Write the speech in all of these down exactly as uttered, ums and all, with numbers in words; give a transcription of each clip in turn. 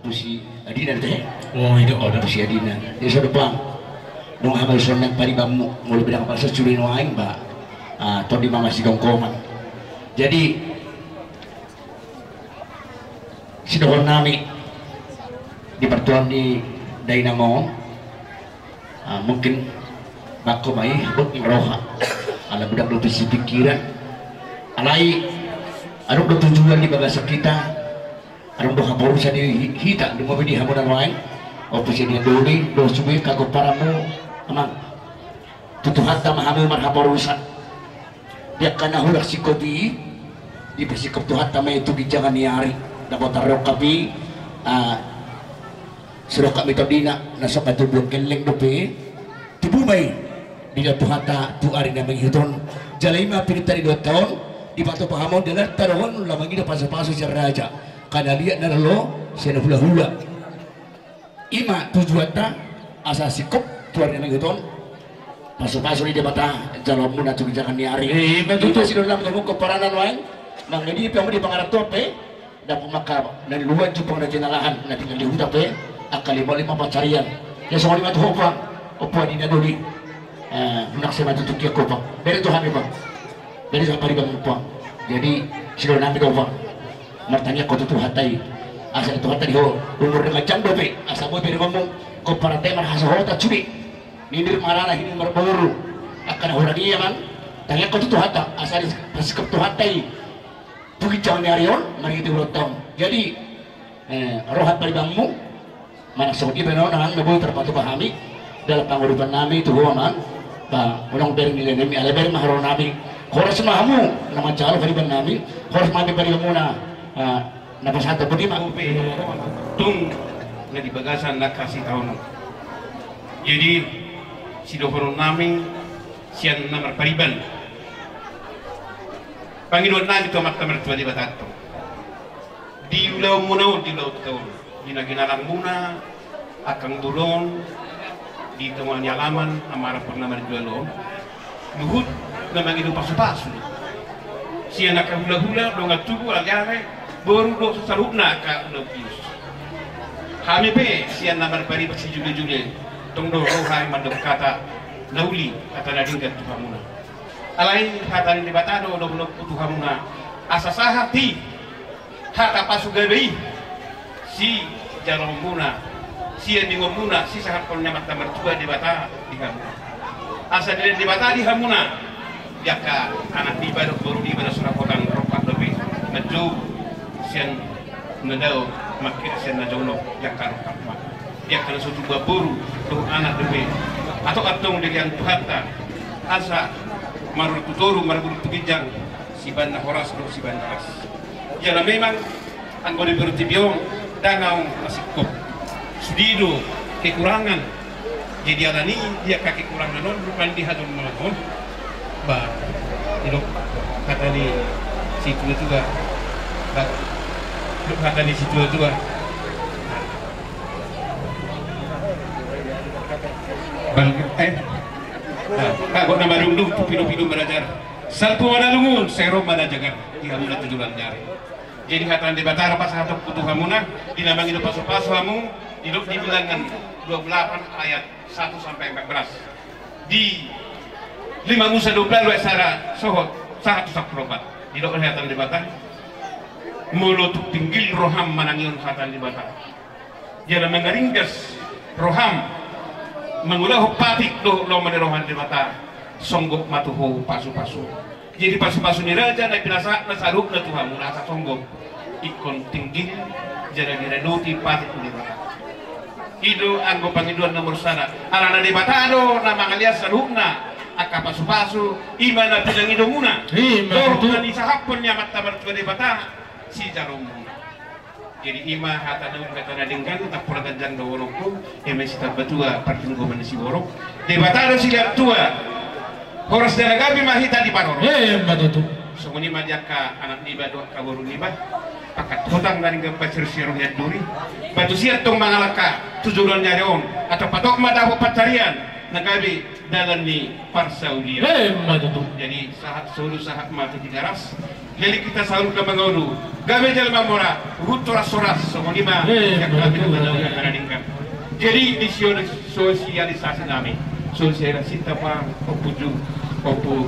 Pusi adina te. Oh, itu ada pusi adina. Dia sudah bang. Nung hama sudah nang paribanmu, molo bidang pasal curi nuaeng ba. Ah, tondi mama si gongkoman. Jadi sidohon nami di partuan ni dainang on. Ah, mungkin bako mai bot roha. Ala budak do pisi pikiran. Alai adong do tujuan di bagasan hita. Adong do haporusan di hita di mobil di hamu na lain. Opus ini doli do subi kago paramu. Amang. Tutu hata mahamu marhaporusan. Dia kana hulak sikopi. Di pasikop tu hata mai tu gijangan ni ari. Dapat tarok kapi. Ah, Sudah kami tau dina, na so katu buang keleng dope. Tubu mai. Dina tu hata tu ari na mangihuton. Jala ima pirita di dua taon. Di patu pahamon di lerta dohon la mangido pasu-pasu si raja. Kana liat na lalo sian hula-hula. Ima tujuanta asa sikop tu ari na mangihuton. Pasu-pasu ni Debata jaloonmuna tu gijangan ni ari. Eh, ima tutu. Sidohon nami tu paranan waeng. Mangedi pe amu di pangaran tope. Dapot maka na luan jupang na jinalahan na tinggal di huta pe. Angka lima-lima pancarian. Ya songon lima tu hopang. Opo adina doli. Eh, munak sema tutup dia kopang. Beri Tuhan ya bang. Beri Tuhan pari bang opang. Jadi sidohon nami do bang. Martangiang ho tu Tuhan tai. Asa tu Tuhan tai ho. Umur dengan jam dope. Asa boi beri bang. Komparan tema hasohota cudi. Nindir marana hini marboru. Akan orang iya man. Tangiang ho tu Tuhan ta. Asa di pasikop Tuhan tai. Tu ginjang ni ari on, marhite ulang taon. Jadi, eh, roha paribanmu, manang songon i pe na on, na boi tarpatupa hami, dalam panguripan nami, tu ho amang, ba, unang bereng ni lelemi, ala bereng ma haroro nami, horas ma hamu, na manjalo pariban nami, horas ma paribanmuna, ah, na pasahat boti ma. Upe, tung, na di bagasan na kasih taon. Jadi, sidohonon nami, sian na marpariban. Pangidoan nami tu Amanta Martua Debata antong. Di ulaonmuna on, di ulaonta on. Di na ginalangmuna, angka bolon, di tonga ni alaman, amang rampon na marjual on. Luhut, na mangido pasu-pasu. Sian angka hula-hula, dongan tubu, ale-ale, boru dohot saluhutna angka na upius. Hami pe, sian na marpariban sijule-jule, tong do ro hami mandok hata, na uli, hata na denggan tu hamuna. Alai hata ni Debata do, do, do, tu hamuna. Asa sahat i, hata pasu gabe i, sijaloonmuna, siadingonmuna, sisahathon ni Amanta Martua Debata di hamuna. Asa dilehon Debata di hamuna, di angka anak niba dohot boru niba na so ra hotang rompak dope, na jou sian na dao, mangkir sian na jonok, di angka rompak ma. Di angka na so tubu boru, dohot anak dope. Atau antong dilehon Tuhanta, asa marorot tu toru, marguru tu ginjang, sibaen na horas dohot sibaen na las. Jala memang, anggo di portibi on, ndang ahu na singkop. Sude do kekurangan. Jadi alani dia kekurangan on, bukan di hajolmaon. Ba, idok hata ni situa-tua. Ba, idok hata ni situa-tua. Bang, eh. Nah, kagok nama dungdung, tu pido-pido belajar. Salpu mana lungun, sero mana jagar. Di hamuna tujuan jari. Jadi hata ni Debata ra pasahaton tu hamuna, di na mangido pasu-pasu hamu, didok di Bilangan dua puluh delapan ayat satu sampai empat belas. Di lima Musa dua puluh ayat sada sohot, sahat tu sampulu opat. Didok hata ni Debata. Molo tung tinggil roham manangihon hata ni Debata. Jala mangaringgas roham, mangulahon patik dohot lomo ni roha ni Debata, songgop ma tu ho pasu-pasu. Jadi pasu-pasu ni raja na pinasahat na saluhutna tu hamu na asa songgop. Ingkon tinggil, jala diradoti patik ni Debata. I do anggo pangidoan nomor sada. Alana Debata do na mangalean saluhutna angka pasu-pasu, i ma na pinangidomuna. I ma dohot tutu. Na nisahaphon ni Amanta Martua Debata sijaloonmuna. Jadi i ma hata na uli, hata na denggan, tampulna ganjang dohononku, eme sitamba tua, parlinggoman ni siborok. Debata do silehon tua. Horas jala gabe ma hita diparorot. Eh, ima tutu. Songon i ma di angka anak niba dohot angka boru niba. Pakat hotang na denggan, pasir-sir ni anduri. Batu sian tong mangalangka tu joloan ni ari on. Atau patok ma dapot pancarian. Na gabe dalan ni parsaulian. Emma tutu. Jadi sahat solu sahat ma tu Tigaras. Jadi hita saluhutna mangolu. Gabe jala mamora, huhut horas-horas, songon i ma. Emma tutu. Jadi di sio-, sosialisasi nami. Sosialisasi tapa, Ompu Ju, Ompu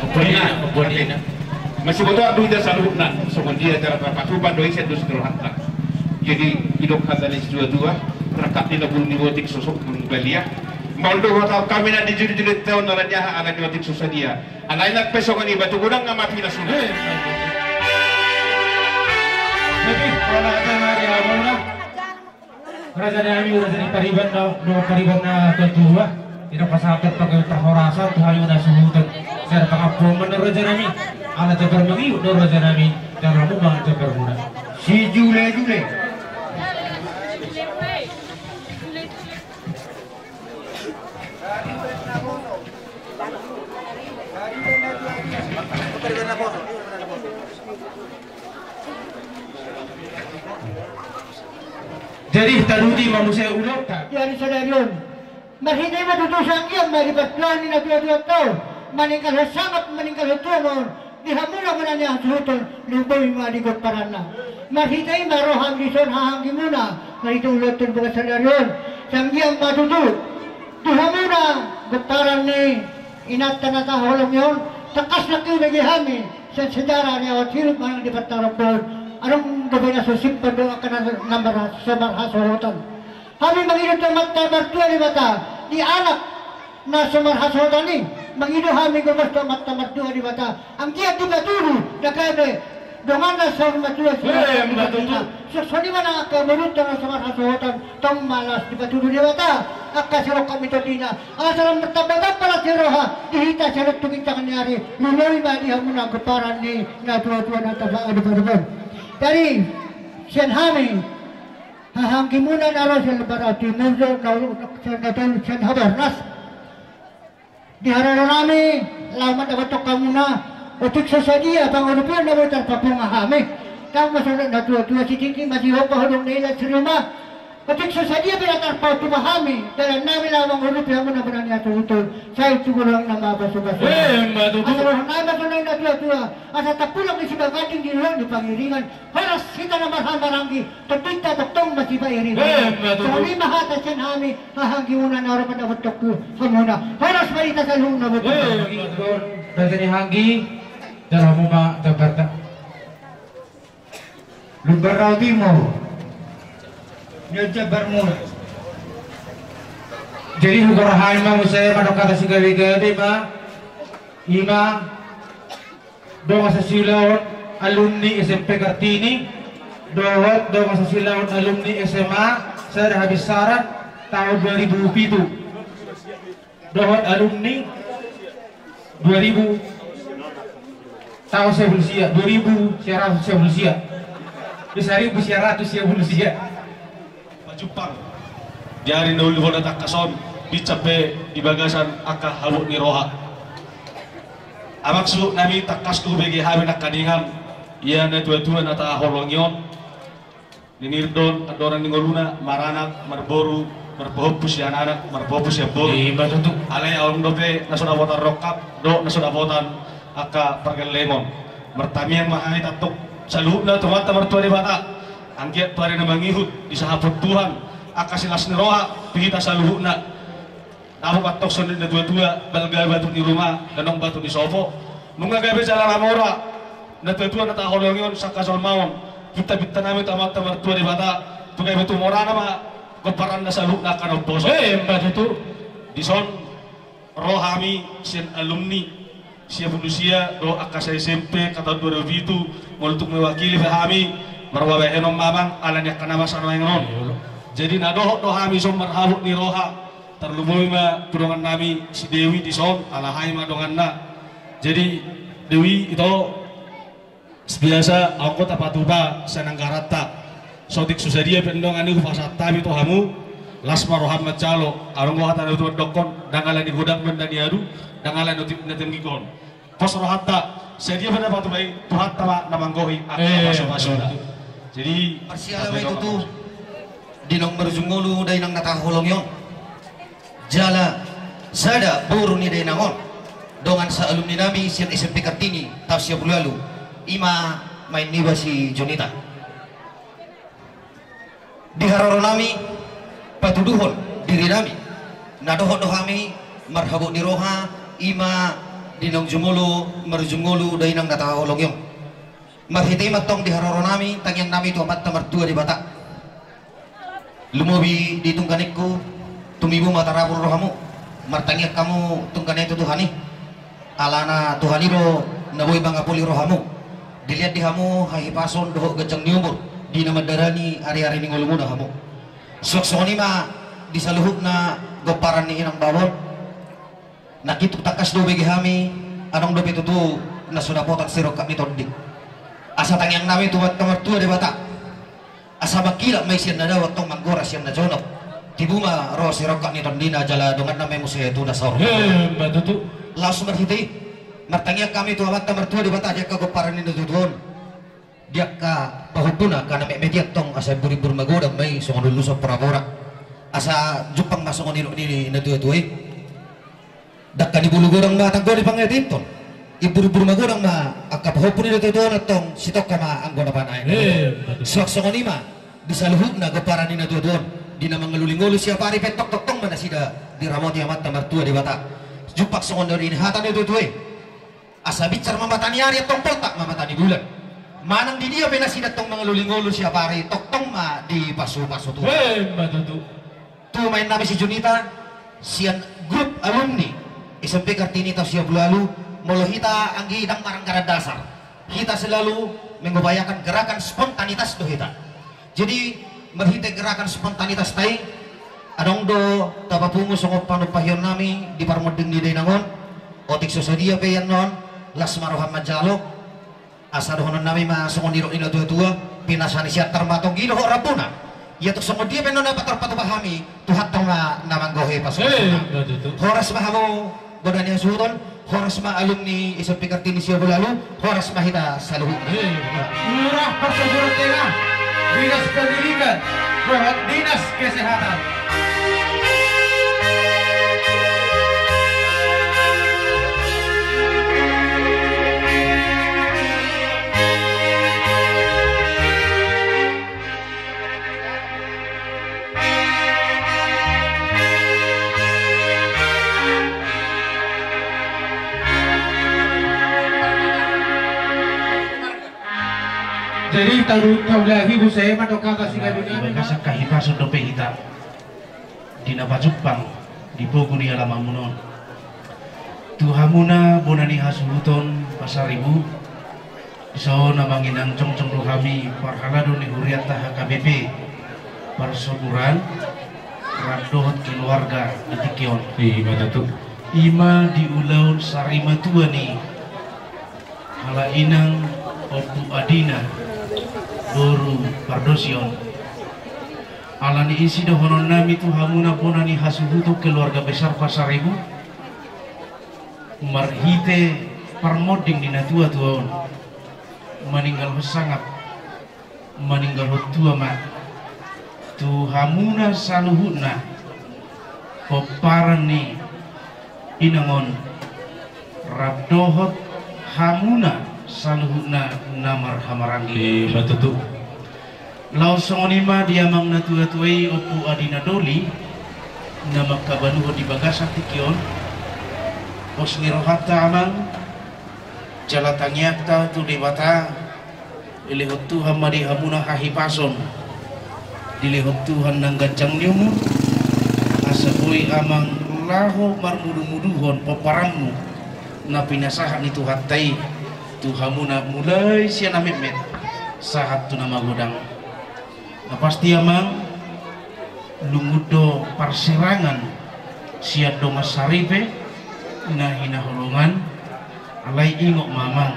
Ompu Nina, Ompu Nina. Masibotoan do hita saluhutna, songon dia cara tarpatupa do i sian dos ni rohanta. Jadi, didok hata ni situa-tua, rangkap ni na bulung ni botik sosok bulung balian. Molo dohot hami na di julu-julu taon ala ni aha, ala ni otik so sadia. Alai nang pe songon i, batu godang na mati na sudah. Jadi, pola hata na di abona. Raja nami, raja ni pariban na, na pariban na tuatua. Tidak pasahaton pake parhorasan tu hami na suhuton. Sada pangampuon ma na raja nami. Ala jambar mangihut na raja nami. Jala muna jambar muna. Si jule-jule. Jadi taduti ma muse ulaonta. Jadi sadari on, marhite i ma tutu sanggian ma di partuaon ni na tuatua tau, maninggalhon sangap, maninggalhon tuaon, di hamuna bona ni hasuhuton, lumobi ma di gomparanna. Marhite i ma ro hami dison hahaanggimuna, marhite ulaonta di bagasan sadari on, sanggian ma tutu tu hamuna gomparan ni inanta na tahaholongi on, tangkas nangkin hubege hami sian sejarah ni awal hidup manang di partarombohon. Adong dope na so simpan do angka na, na mar-, so marhasohotan. Hami mangido tu Amanta Martua Debata di anak na so marhasohotan i, mangido hami gomos tu Amanta Martua Debata. Anggiat dipatudu na gabe donganna saur matua. Emma tutu. Songon i ma nang angka borunta na so marhasohotan, tong ma laos dipatudu Debata angka sirongkap ni tondina. Asa lam martamba-tamba las ni roha di hita sian on tu ginjang ni ari, lumobi ma di hamuna gomparan ni na tuatua na tapadupaduphon. Jadi sian hami hahaanggimuna na ro sian Lumban Rawa Timur do, na ro sian na tolu sian Habarnas. Di haroro nami laho mandapothon hamuna, otik so sadia pangurupion na boi tarpabunga hami. Tau ma songon na tuatua, sitingki ma sihompa, hudon ni ila siruma. Otik so sadia pe na tarpatupa hami dalan nami laho mangurupi hamuna bona ni hasuhuton, sai tu godang na mapasupasu. Emma tutu. Asa roha nami ma songon na tuatua, asa tapulak ni Sibaganding di dolok ni Pangiringan. Horas hita na marhamaranggi, tondinta tongtong masipairingan. Emma tutu. Songon i ma hata sian hami hahaanggimuna na ro mandapothon hamuna. Horas ma hita saluhutna. Emma tutu. Raja ni hahaanggi, jala hamu ma jambarta. Lumban Rawa Timur. Ni jambar muna. Jadi hugoar hami ma muse mandok hata sigabe-gabe ma. I ma dongan sasiulaon alumni S M P Kartini, dohot dongan sasiulaon alumni S M A Sada Habinsaran taon dua ribu pitu, dohot alumni dua ribu, taon sia pulu sia, dua ribu sia ratus sia pulu sia. Di saribu sia ratus sia pulu sia. Pajumpang di ari na uli bona tangkas on, binsan pe di bagasan angka habot ni roha. Amang suhut nami, tangkas do hubege hami nangkiningan ia na tuatua na tahaholongi on. Ninir do on andorang ni ngoluna, maranak, marboru, marpahompu sian anak, marpahompu sian boru. Ima tutu. Alai adong dope na so dapotan rongkap dohot na so dapotan angka pargellengon. Martamiang ma hami tantong saluhutna tu Amanta Martua Debata. Anggiat tu ari na mangihut disahapon Tuhan angka silas ni roha tu hita saluhutna. Dapot antong songon na tuatua, balga batu ni ruma, danong batu ni sopo. Nunga gabe jala mamora na tuatua na tahaholongi on sangkajolmaon. Pinta-pinta nami tu Amanta Martua Debata, tu gabe tu morana ma gomparanna saluhutna angka na umposo. Emma tutu. Dison ro hami sian alumni sia pulu sia dohot angka S M P angka taon dua ribu pitu, molo tung mewakili pe hami, marbahenon ma amang ala ni angka na masa nuaeng on. Jadi na dohot do hami dison marhabot ni roha, tarlumobi ma tu dongan nami si Dewi dison, ala hami ma donganna. Jadi Dewi, ito, biasa anggo tapatupa sian anggaranta, so otik so sadia pe ndang, ani hupasahat hami tu hamu, las ma roham manjalo. Adong do hata na tuatua dokkon, ndang ala ni godang pe na niadu, ndang ala ni otik na tinggi on. Pos rohanta, sadia pe na patupa i, Tuhanta ma na manggohi angka pasupasuna. Jadi parsiala ma i tutu di naung marujung ngolu dainang na tahaholongi on. Jala sada boru ni dainang on, dongan sa alumni nami sian S M P Kartini taon sia pulu ualu, ima maen niba si Junita. Di haroro nami patuduhon diri nami, na dohot do hami marhabot ni roha, ima di naung jumolo marujung ngolu dainang na tahaholongi on. Marhite i ma tong di haroro nami, tangiang nami tu Amanta Martua Debata. Lumobi di tungganengku, tumibu ma tarapul rohamu, martangiang hamu tungganengku tu Tuhan i. Alana Tuhan i do na boi mangapuli rohamu. Dilehon di hamu hahipason dohot ganjang ni umur, di na mandarani ari-ari ni ngolumuna hamu. Suang songon i ma di saluhutna gomparan ni inang babon. Nangkin tung tangkas do hubege hami, adong dope tutu na so dapotan sirongkap ni tondi. Asa tangiang nami tu Amanta Martua Debata, asa mangkilap ma i sian na dao antong, manggora sian na jonok. Tibu ma ro sirongkap ni tondina jala donganna ma i muse tu na saur. Emma tutu. Laos marhite i martangiang hami tu Amanta Martua Debata di angka gomparan ni na tuatua on. Di angka pahompuna, angka na metmet i antong, asa imbur-imbur magodang ma i songon ulos poraporan. Asa jumpang ma songon nidok ni na tuatua i. Dangka ni bulu godang ma tanggo ni pangetinton. Imbur-imbur magodang ma angka pahompu ni na tuatua on antong, sitongka ma anggo na panaek. Eh, betul. Suang songon i ma di saluhutna gomparan ni na tuatua on. Di na mangalului ngolu siap ari pe antong, tongtong ma nasida diramoti Amanta Martua Debata. Jumpang songon nidok ni hata ni na tuatua i. Asa binsar ma mata ni ari antong, poltak ma mata ni bulan. Manang di dia pe nasida antong mangalului ngolu siap ari, tongtong ma dipasupasu Tuhan. Emma tutu. Tu maen nami si Junita, sian grup alumni S M P Kartini taon sia pulu ualu, molo hita anggi ndang maranggaran dasar. Hita selalu mengupayakan gerakan spontanitas tu hita. Jadi, marhite gerakan spontanitasta i, adong do tapapungu songon panumpahion nami di parmonding ni dainang on. Otik so sadia pe i annon, las ma roham manjalo. Asa dohonon nami ma songon nidok ni na tuatua, pinasahan ni Siantar ma tonggi dohot rambuna. Ia tung songon dia pe annon na patar patupa hami, Tuhanta ma na manggohi pasupasu. Eh, betul. Horas ma hamu bona ni hasuhuton, horas ma alumni S M P Kartini sia pulu ualu, horas ma hita saluhutna. Lurah Parsaburan Tengah, Dinas Pendidikan, dohot Dinas Kesehatan. Jadi, taru-, tarudahi muse ma tong hata si gabe. Di bagasan hahipason dope hita di na pajumpang di pogu ni alamanmuna on. Tu hamuna bona ni hasuhuton Pasaribu, dison amang inang, jongjong do hami parhalado ni hurianta H K B P Parsaburan, rap dohot keluarga di tingki on. Ima tutu. Ima di ulaon sarimatua ni halak inang Ompu Adina boru Pardosi on. Alani i sidohonon nami tu hamuna bona ni hasuhuton keluarga besar Pasaribu, marhite parmonding ni na tuatua on, maninggalhon sangap, maninggalhon tua ma tu hamuna saluhutna pomparan ni inang on, rap dohot hamuna saluhutna na marhahamaranggi. Ima tutu. Laos songon i ma di amang na tuatua i, Ompu Adina Doli, na mangkabanuhon di bagasan tingki on. Pos ni rohanta amang, jala tangiangta tu Debata, dilehon Tuhan ma di hamuna hahipason, dilehon Tuhan nang ganjang ni umur, asa boi amang laho marmudumuduhon pomparanmu na pinasahat ni Tuhanta i tu hamuna mulai sian na metmet sahat tu na magodang. Na pasti amang, lungun do parsirangan sian dongan saripe na hinaholongan, alai ingot ma amang,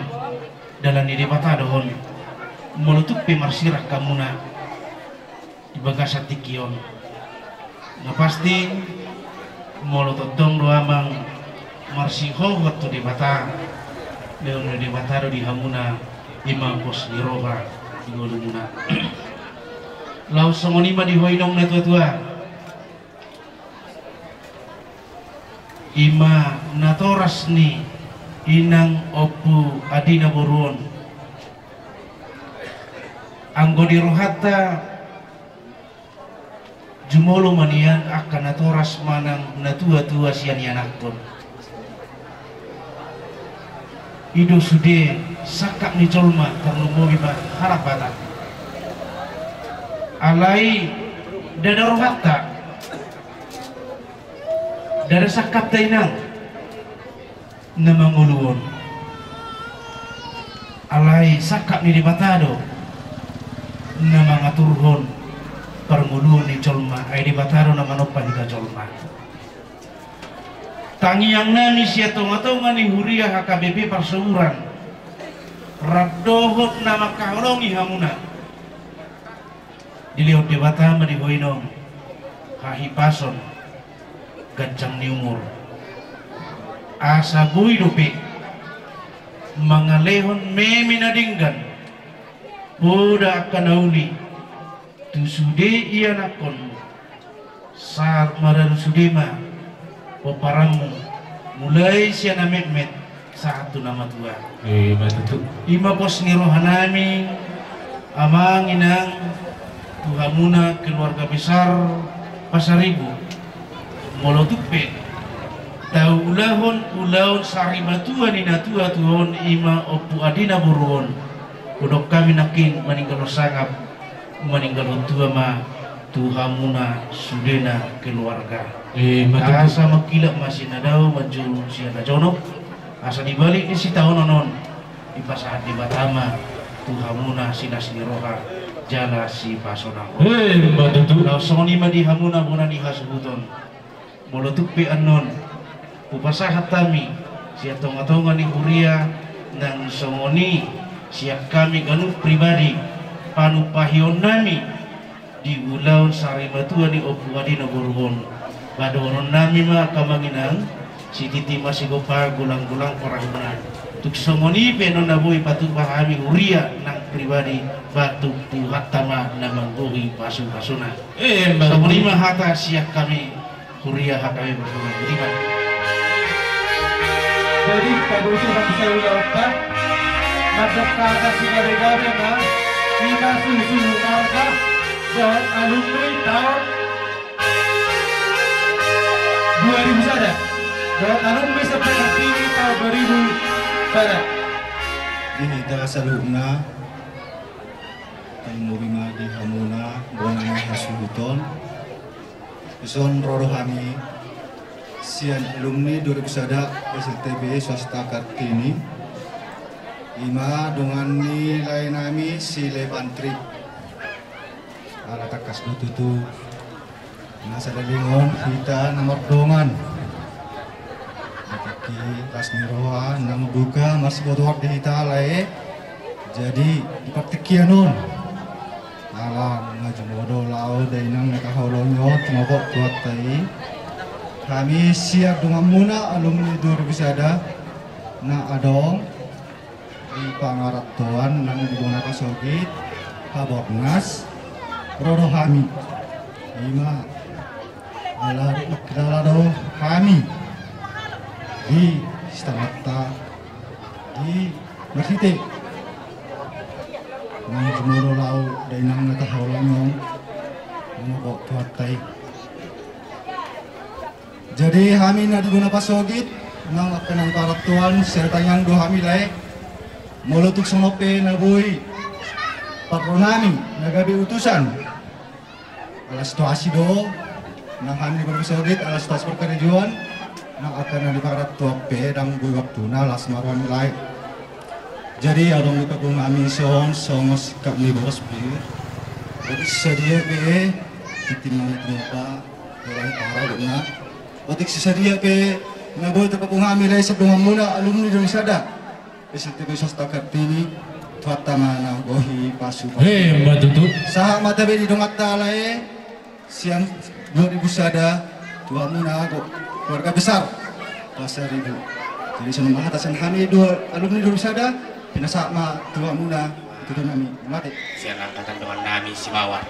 dalan ni Debata do on. Molo tung pe marsirang hamuna di bagasan tingki on, na pasti molo tongtong do amang marsihohot tu Debata, lehon ni Debata do di hamuna ima pos ni roha di ngolumuna. Laos songon i ma di ho inong na tuatua. Ima natoras ni inang Ompu Adina boru on. Anggo di rohanta, jumolo ma nian angka natoras manang natuatua sian ianakhon. I do sude sangkap ni jolma, tarlumobi ma halak Batak. Alai ndada rohanta, ndada sangkapta inang na mangolu on. Alai sangkap ni Debata do na mangaturhon parngoluon ni jolma, ai Debata do na manompa hita jolma. Tangiang nami sian tongatonga ni huria H K B P Parsoburan, rap dohot na mangkaholongi hamuna. Dilehon Debata ma di ho inong hahipason, ganjang ni umur, asa boi dope mangalehon meme na denggan, poda angka na uli tu sude ianakhon, sahat maradu sude ma pomparanmu, mulai sian na metmet sahat tu na matua. Ima tutu. Ima pos ni rohanami, amang inang, tu hamuna keluarga besar Pasaribu. Molo tung pe taulahon ulaon sarimatua ni natuatua on, ima Ompu Adina boru on, hudok hami nangkin maninggalhon sangap, maninggalhon tua ma tu hamuna sudena keluarga. Ima tutu. Asa mangkilap ma sian na dao, manjou sian na jonok, asa di balik ni sitaonon on dipasahat Debata ma tu hamuna silas ni roha jala sipasonanghon. Ima tutu. Laos songon i ma di hamuna bona ni hasuhuton. Molo tung pe annon hupasahat hami sian tongatonga ni huria, nang songon i sian hami ganup pribadi, panumpahionnami di ulaon sarimatua ni Ompu Adina boru on. Ba dohononnami ma angka amang inang, sititi ma sigompa, golanggolang parahuna. Tung songon i pe annon na boi patupa hami huria nang pribadi, ba tu Tuhanta ma na manggohi pasupasuna. Ima tutu. Songon i ma hata sian hami huria H K B Parsoburan. Ima. Jadi, padusi bangsa ulaonta, mandok hata sigabegabe ma, ima suhut-suhut angka dohot alumni taon dua ribu sada. Dohot alumni Sastra Kartini taon dua ribu sada. Di hita saluhutna, tarlumobi ma di hamuna bona ni hasuhuton. Dison ro do hami sian alumni dua ribu sada S L T B Swasta Kartini. Ima dongan ni laenami si Lae Pantri. Ala tangkas do tutu na saleleng on hita na mardongan. Di tingki las ni roha nang buka marsibotohon di hita lae. Jadi di partingkian on, ala na jumolo laho dainang na taholongi on, tumogok Tuhanta i, hami sian donganmuna alumni dua ribu sada na adong di pangarantoan nang di bona pasogit, Habornas, ro do hami. Ima, ala mangkilala do hami di sitanganta di marhite na jumolo laho dainang na taholongi on, tumogok Tuhanta i. Jadi hami na di bona pasogit, nang angka na di pangarantoan, sai tangiang do hami lae. Molo tung songon on pe na boi parronami na gabe utusan, ala situasi do, nang hami di bona pasogit ala situasi parkarejoan, nang angka na di pangarantoan pe ndang boi waktuna, las ma roha ni lae. Jadi adong do pangkataion hami songon, songon sikap ni boros pe. Jadi sadia pe, tintin nami tinopa, mulai para guna. Otik si sadia pe na boi tarpangkataion hami lae sian donganmuna alumni dua ribu sada S L T B Swasta Kartini, Tuhanta ma na manggohi pasupasuna. Ima tutu. Sahat ma tabe di donganta lae sian dua ribu sada tu hamuna keluarga besar Pasaribu. Jadi songon hata sian hami dua alumni dua ribu sada, pinasahat ma tu hamuna, tu dongan nami. Mate. Sian angkatan dongan nami Simawar.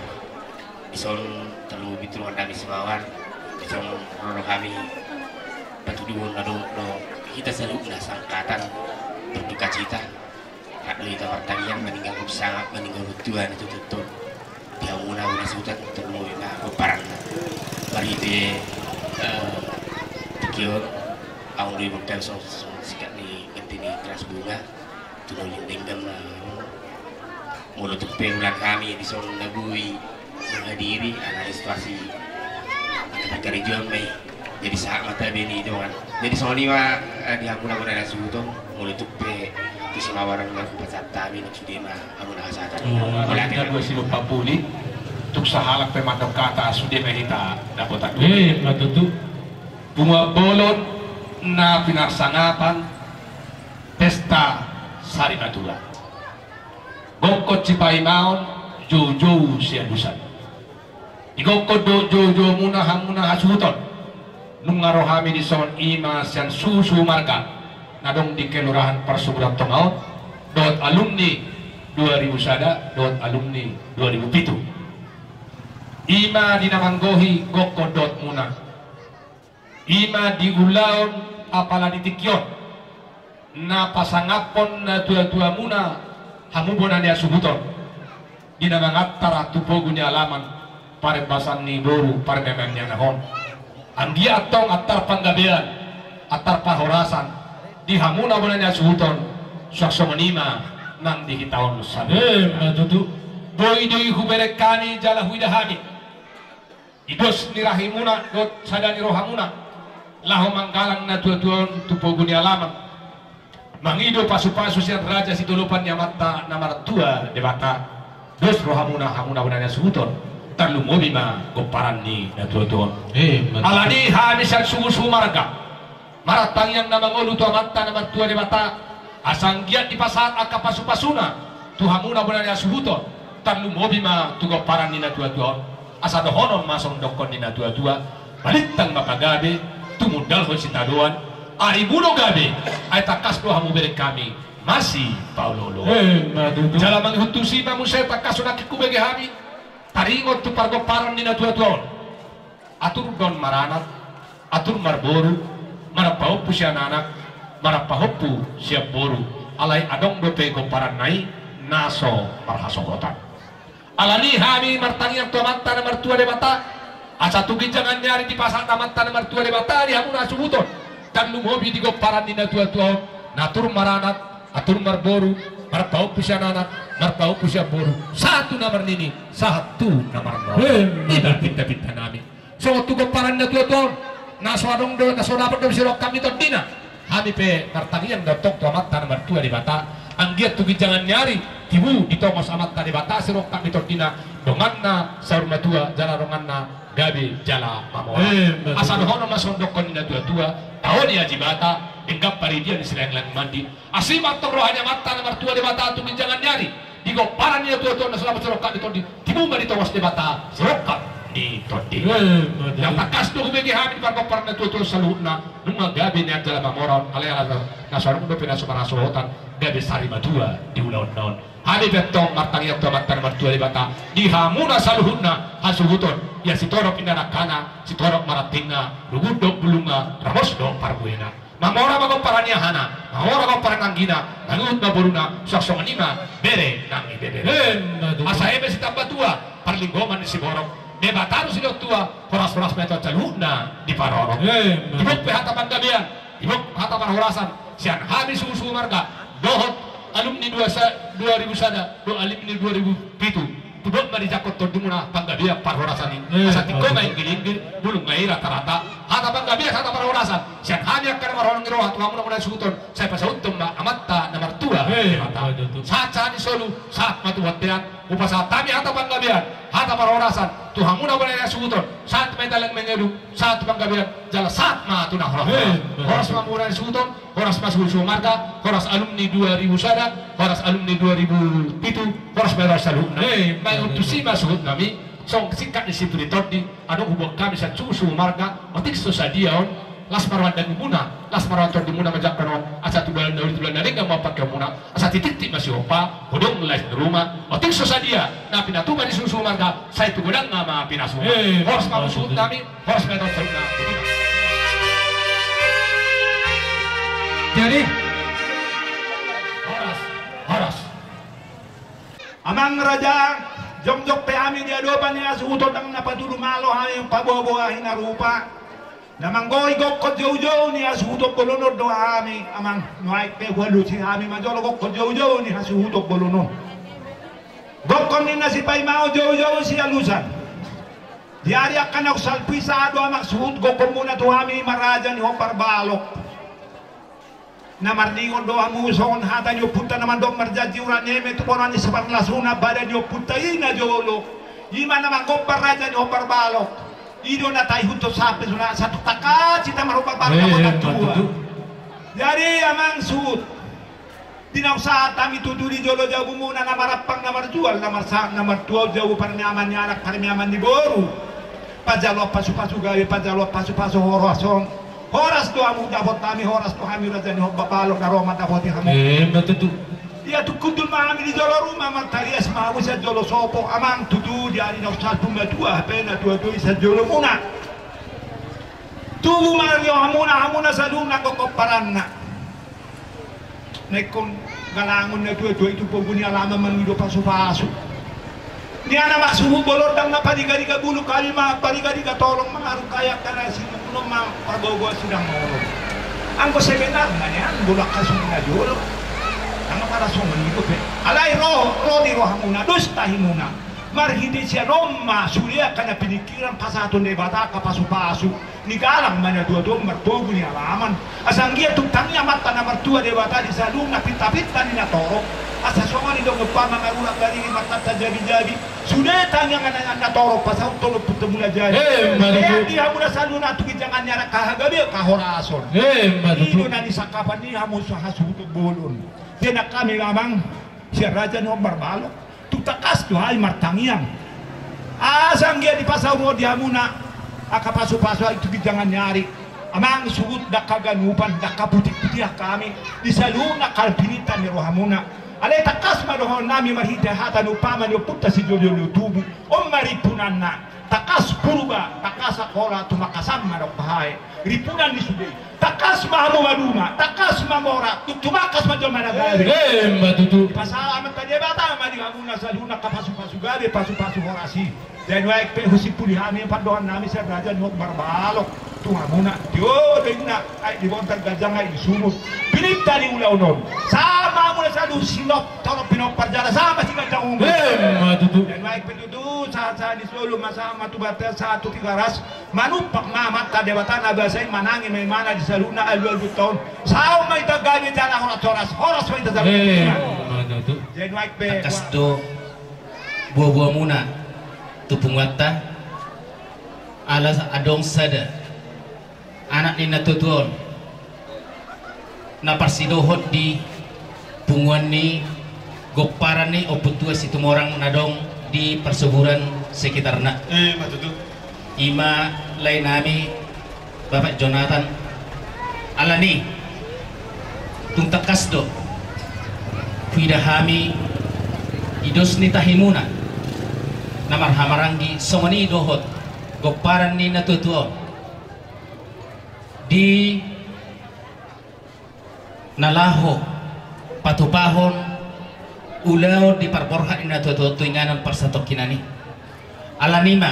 Dison tarlumobi tu dongan nami Simawar, dison ro do hami, pat Di bona do, do hita saluhutna sangkatan berdukacita. Rap do hita martangiang maninggalhon sangap, maninggalhon tua na tutu. Di hamuna bona ni hasuhuton, tarlumobi ma pomparanna. Marhite, eh, tingki on, aung do i bungkam song, song sikat ni ganti ni teras bunga. Tu nolin denggan ma. Molo tung pe ulang hami di son na bui menghadiri ala situasi angka karejoan ma i. Jadi sahat ma tabe ni dongan. Jadi songon i ma, eh, di hamuna bona ni hasuhuton. Molo tung pe tu simawaran ma hupasahat hami na sude ma hamuna hasahatan. Molo ate na dua silu papuli. Tung sahalak pe mandok hata sude ma hita dapotan. Eh, ma tutu. Punguan bolon na pinarsangapan pesta sari matua. Gokkon sipaimaon, joujou sialusan. Digokkon do joujoumuna hamuna hasuhuton. Nunga ro hami di son i ma sian suhumusuhu marga na adong di Kelurahan Parsuburan Tonga on, dohot alumni dua ribu sada, dohot alumni dua ribu pitu. I ma di na manggohi gokkon dohotmuna. I ma di ulaon apala di tingki on na pasangaphon natuatuamuna hamu bona ni hasuhuton di na mangantar tu pogu ni alaman, parembasan ni boru, parmeamean ni anak on. Anggiat antong antar panggabean, antar parhorasan di hamuna bona ni hasuhuton, suang songon i ma nang di hita on saluhutna. Eh, ma tutu. Boi do i hubereng hami jala huida hami di dos ni rahimuna dohot sada ni rohamuna laho manggalang natuatua on tu pogu ni alaman, mangido pasupasu sian Raja Sitolopan ni Amanta na martua Debata. Dos rohamuna, hamuna bona ni hasuhuton, tarlumobi ma gomparan ni natuatua on. Eh, ma tutu. Alani hami sian suhumusuhu marga martangiang na mangolu tu Amanta na martua Debata, asa anggiat dipasahat angka pasupasuna tu hamuna bona ni hasuhuton, tarlumobi ma tu gomparan ni natuatua on. Asa dohonon ma songon dokkon ni natuatua: Balintang ma pagabe, tumundalhon sitadoan, arimu do gabe, ai tangkas do hamu bereng hami masipaolooloan. Eh, ma tutu. Jala mangihut tusi ma muse tangkas on nangkin hubege hami taringot tu pargomparan ni natuatua on. Atur do on maranak, atur marboru, marampahompu sian anak, marampahompu sian boru. Alai adong dope gomparanna i na so marhasohotan. Alani hami martangiang tu Amanta na martua Debata, asa tu ginjangan ni ari dipasahat Amanta na martua Debata di hamuna hasuhuton, tarlumobi di gomparan ni natuatua on, na atur maranak, atur marboru, marpahompu sian anak, marpahompu sian boru, sahat tu na marnini, sahat tu na marnono. Eh, i ma tutu. Pinta-pinta nami. Songon tu gomparan ni natuatua on, na so adong do, na so dapot do siroham ni tondina. Hami pe martangiang do tong tu Amanta na martua Debata, anggiat tu ginjangan ni ari tibu ditongos Amanta Debata siroham ni tondina, donganna saur matua jala donganna gabe jala mamora. Eh, ma tutu. Asa dohonon ma songon dokkon ni natuatua: Tao ni Aji Bata, denggan paridian ni Silaenglaeng Mandi. Asi ma antong roha ni Amanta na martua Debata tu ginjangan ni ari di gomparan ni natuatua on na so dapot siroham ni tondi, tibu ma ditongos Debata siroham ni tondi. Eh, ma tutu. Ndang tangkas do hubege hami di pargomparan ni natuatua on saluhutna, nunga gabe nian jala mamora on, alai ala na so adong dope na so marhasohotan, gabe sari matua di ulaonna on. Hami pe antong martangiang tu Amanta na martua Debata di hamuna saluhutna hasuhuton, ia sitorop inna dangkana, sitorop ma rantingna, rugut dohot bulungna, ramos dohot parbuena. Mamora ma gomparan ni ahana, mamora gomparan ni anggina, mangihut ma boruna, suang songon i ma bere nang ibebere. Eh, ma tutu. Asa eme sitambatua, parlinggoman ni siborok, Debata do silehon tua, horas-horas ma i tu saluhutna diparorot. Eh, ma tutu. Dibok pe hata panggabean, dibok hata parhorasan sian hami suhumusuhu marga dohot alumni dua sa-, dua ribu sada dohot alumni dua ribu pitu. Tutu ma dijangkon tondimuna panggabean parhorasan i. Eh, asa tingko ma inggilinggil, bulung ma i ratarata. Hata panggabean, hata parhorasan sian hami angka na marholong ni roha tu hamuna bona ni hasuhuton, sai pasauthon ma Amanta na martua Debata. Eh, ma tutu. Sahat-sahat ni solu, sahat ma tu bontean. Hupasahat hami hata panggabean, hata parhorasan tu hamuna bona ni hasuhuton, sahat ma hita leleng mangolu, sahat tu panggabean jala sahat ma tu na horas. Eh, ma tutu. Horas ma bona ni hasuhuton, horas ma suhumusuhu marga, horas alumni dua ribu sada, horas alumni dua ribu pitu, horas ma hita saluhutna. Eh, ma tutu. Mangihut tusi ma suhut nami, songon singkat ni situ ni tondi, adong huboan hami sian suhumusuhu marga, otik so sadia on, las ma roha ni dagingmuna, las ma roha ni tondimuna manjangkon on, asa tu bulan na uli, tu bulan na denggan ma pangkeonmuna, asa titiktik ma sihompa, godang lais ni ruma, otik so sadia na pinatupa ni suhumusuhu marga, sai tu godangna ma pinasuma. Eh, horas ma suhut nami, horas ma hita saluhutna. Horas, horas. Amang raja, jongjong pe hami di adopan ni hasuhuton, ndang na patudu malo hami paboaboa hinarupa. Na manggohi gokhon joujou ni hasuhuton bolon on do hami, amang. Nuaeng pe hualusi hami ma jolo gokhon joujou ni hasuhuton bolon on. Gokhon ni na sipaimaon joujou sialusan. Di ari angka naung salpu i sahat do, amang suhut, gokhonmuna tu hami ma raja ni hombar balok. Na marningot do hamu songon hata ni ompunta na mandok, marjanji urat ni eme tu bona ni siparlasuna, badan ni ompunta i na jolo. I ma na manggombar raja ni hombar balok. I do na taihuthon sampe suna satu taka cita marhombar balok. Eh, na botan tua. Jadi amang suhut, di naung sahat hami tutu di jolo jabumuna, na marampang na marjual, na marsahat na martua, jabu parniaman ni anak, parniaman ni boru. Pajaloan pasupasu gabe, pajaloan pasupasu horas on. Horas do hamu dapot hami, horas do hami raja ni hombar balok na ro mandapoti hamu. Eh, ima tutu. Ia tung hundul ma hami di jolo ruma, martarias ma hamu sian jolo sopo, amang, tutu di ari naung salpu matua hape na tuatua i sian jolomuna. Tubu ma di rohamuna, hamuna saluhutna gomparanna. Na ingkon galangon na tuatua i tu pogu ni alaman mangido pasupasu. Nian ma suhut bolon, ndang na parigariga bulung, hami ma parigariga tolong, mangarung kayak tanah sinukunon ma paboaboa sidang holong. Anggo sebenarna nian, bolon angka suhut na jolo, ndang na parasongon i dope. Alai ro, ro di rohamuna, dos tahimuna. Marhite sian on ma sude angka na piningkiran pasahaton Debata angka pasupasu. Ni galang ma na tuatua marpogu ni alaman. Asa anggiat tung tangiang ma amanta na martua Debata di saluhutna pintapinta ni natorop. Asa songon i do umpama marulak bariri martanta jabijabi. Sude tangiang na natorop pasahathon ompunta Mulajadi. Eh, ima tutu. Di hamuna saluhutna tu ginjangan ni ari angka hagabeon, hahorason. Eh, ima tutu. I do na nisangkapan ni hamu hasuhuton bolon. Di na hami amang sian raja ni hombar balok. Tung tangkas do hami martangiang. Asa anggiat dipasahat Tuhan di hamuna angka pasupasu i tu ginjangan ni ari. Amang suhut, ndang haganupan, ndang haputikputikan hami di saluhutna angka pinta ni rohamuna. Alai tangkas ma dohonon nami marhite hata ni umpama ni ompunta sijolojolo tubu. On ma rimpunanna. Tangkas Purba, tangkas Angkola, Tumangkasan ma dok bahae. Rimpunan ni sude. Tangkas ma hamu maduma, tangkas ma mora, tung tumangkas ma jolma na gabe. Eh, ima tutu. Dipasahat amanta Debata ma di hamuna saluhutna angka pasupasu gabe, pasupasu horas i. Jadi nuaeng pe husimpuli hami pandohan nami sian raja ni hombar balok tu hamuna. Tio do inna, aek di bontar, ganjang aek di sumur. Pinta ni ulaon on. Sahat ma hamuna saluhut sinop, torop pinompar jala, sahat ma siganjang umur. Eh, ima tutu. Jadi nuaeng pe tutu, sahat-sahat ni solu ma, sahat ma tu Batam, sahat tu Tigaras. Manumpak ma amanta Debata na basa i, manang ima-imana di saluhutna alualuanta on. Sahat ma hita gabe jala horas-horas, horas ma hita jala. Eh, ima tutu. Jadi nuaeng pe tangkas do boaboamuna tu punguanta, ala adong sada anak ni na tuatua on na parsidohot di punguan ni gomparan ni Ompu Tua Situmorang na adong di Parsoburan sekitarna. Eh, ima tutu. Ima lae nami Bapak Jonathan. Alani tung tangkas do huida hami di dos ni tahimuna na marhahamaranggi, songon i dohot gomparan ni na tuatua on. Di na laho patupahon ulaon di parborhat ni na tuatua tu inganan parsatongkinan i. Alani ma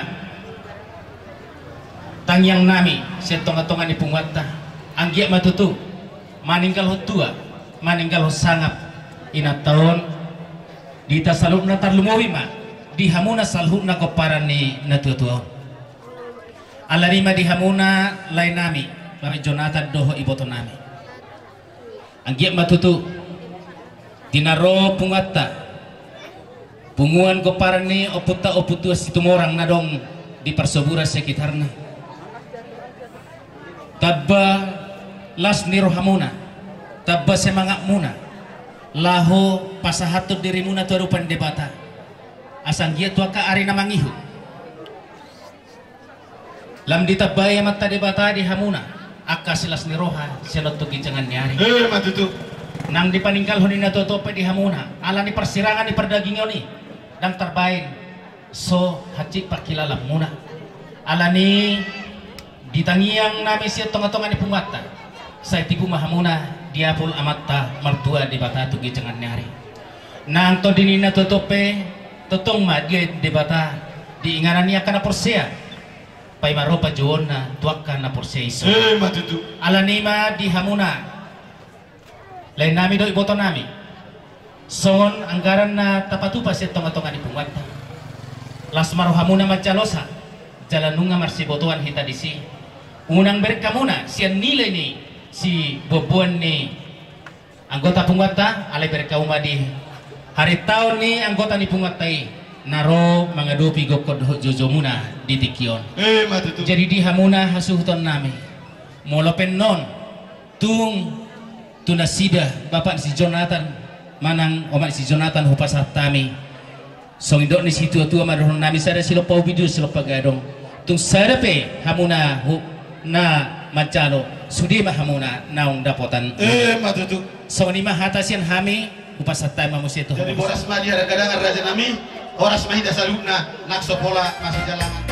tangiang nami sian tongatonga ni punguanta, anggiat ma tutu maninggalhon tua, maninggalhon sangap inanta on di hita saluhutna, tarlumobi ma di hamuna saluhutna gomparan ni na tuatua on. Alani ma di hamuna lae nami Bapak Jonathan dohot iboto nami. Anggiat ma tutu di na ro punguanta, punguan gomparan ni ompunta Ompu Tua Situmorang na adong di Parsoburan sekitarna, tamba las ni rohamuna, tamba semangatmuna laho pasahathon dirimuna tu adopan Debata, asa anggiat tu angka ari na mangihut lam ditambai Amanta Debata di hamuna angka silas ni roha sian on tu ginjangan ni ari. Eh, ima tutu. Nang dipaninggalhon ni na tuatua pe di hamuna ala ni parsirangan ni pardagingon i, ndang tarbaen so hansit parkilalanmuna. Alani i di tangiang nami sian tongatonga ni punguanta, sai tibu ma hamuna Diapul Amanta Martua Debata tu ginjang ni ari. Nang tondi ni natuatua pe, tongtong ma diain Debata di inganan ni angka na porsea. Paima ro panjouonna tu angka na porsea i. Emma tutu. Alani i ma di hamuna, laenami dohot ibotonami, songon anggaran na tapatupa sian tongatonga ni punguanta, las ma rohamuna manjalosa, jala nunga marsibotoan hita disi. Unang bereng hamuna sian nilai ni siboanboan ni anggota punguanta, alai bereng hamu ma di harintaon ni anggota ni punguanta i na ro mangadopi gokhon dohot joujou muna di tingki on. Emma tutu. Jadi di hamuna hasuhutonnami, molo pe annon tung tu nasida, bapa ni si Jonatan manang omak ni si Jonatan, hupasahat hami, songon nidok ni situatua ma dohononnami: Sada silompa ubi, dua silompa gadong. Tung sada pe hamuna hu-, na manjalo, sude ma hamuna naung dapotan. Emma tutu. Songon i ma hata sian hami, hupasahat hami ma muse tu. Jadi horas ma di hadanggadanan, rajanami. Horas ma hita saluhutna, nang so pola masijalangan.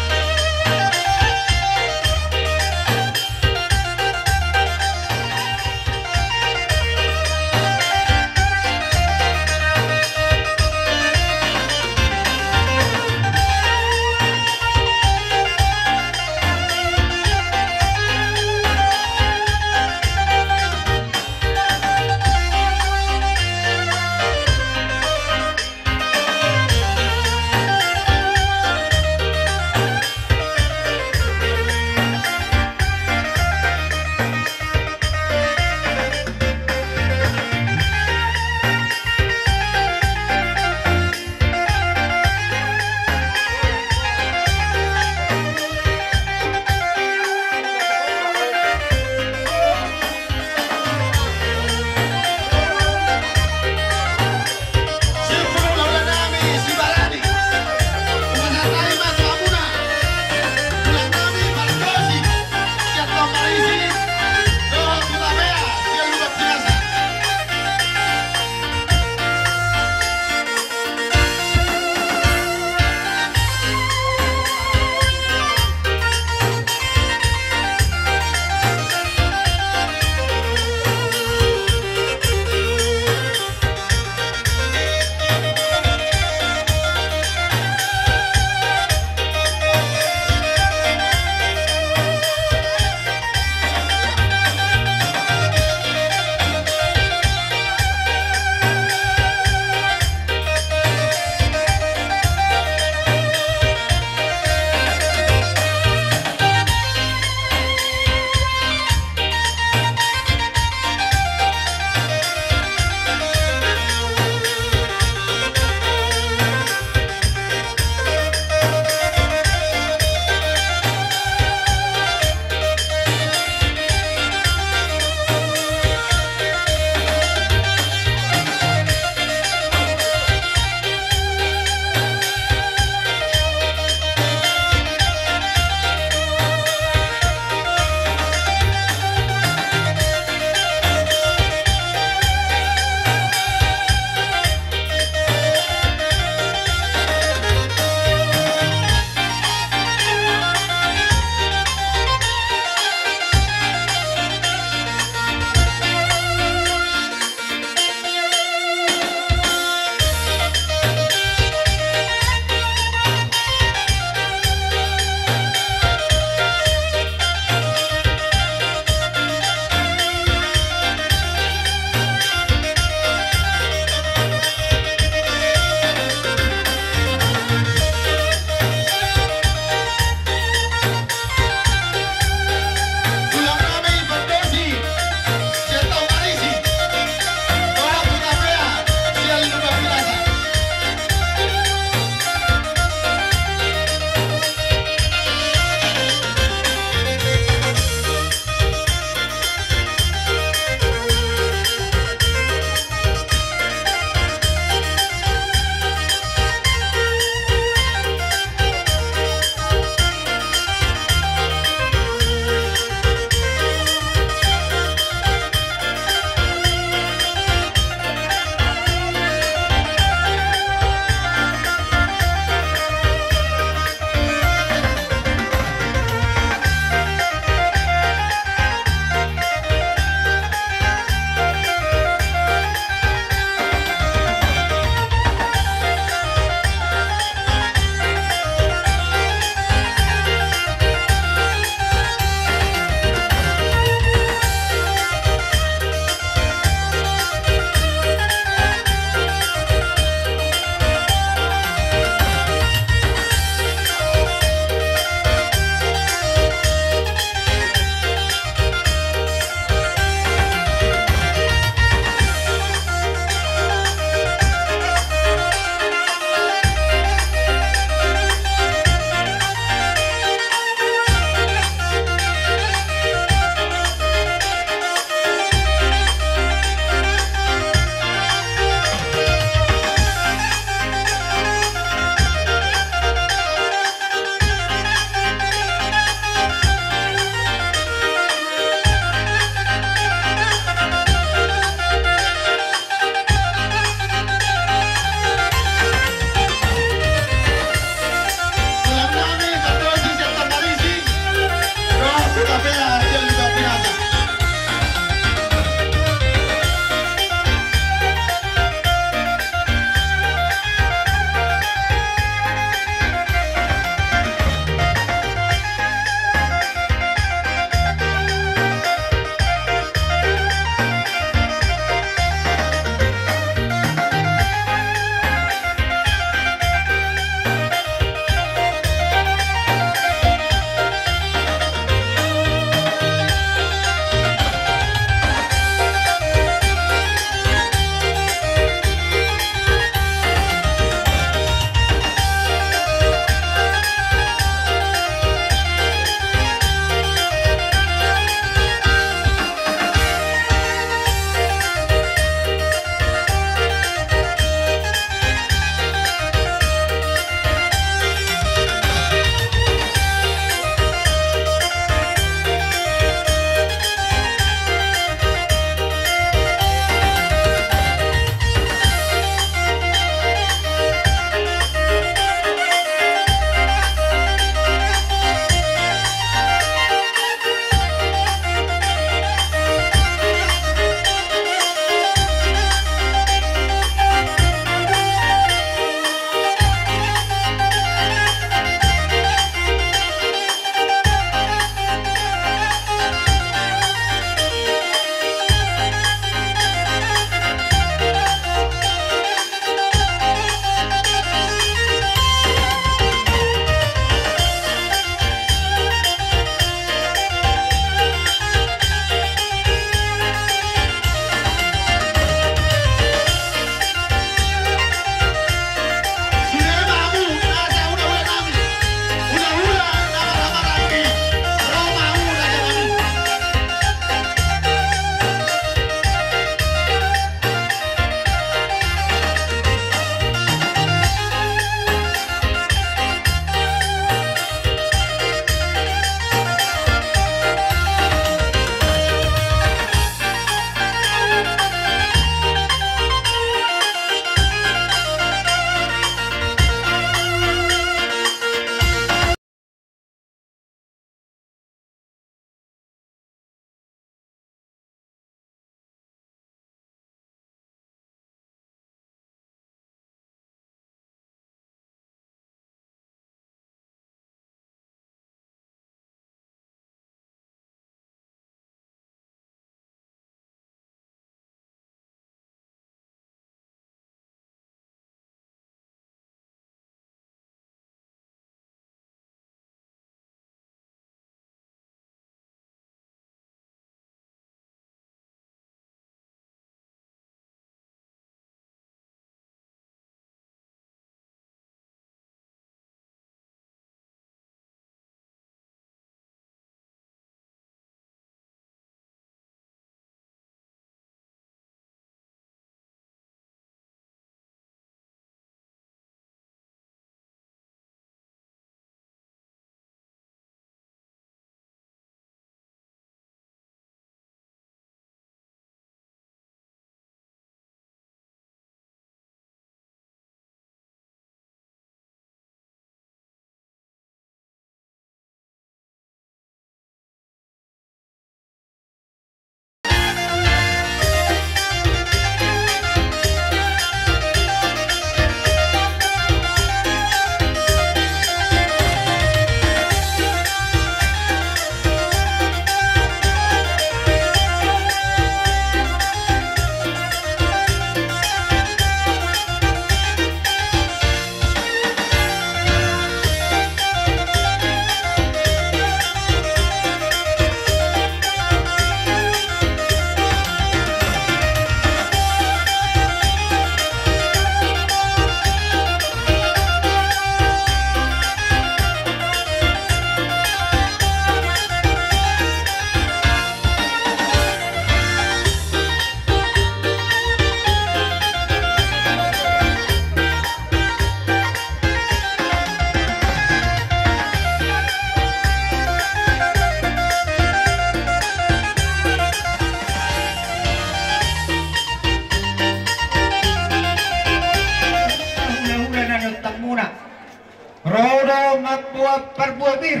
Parbue pir,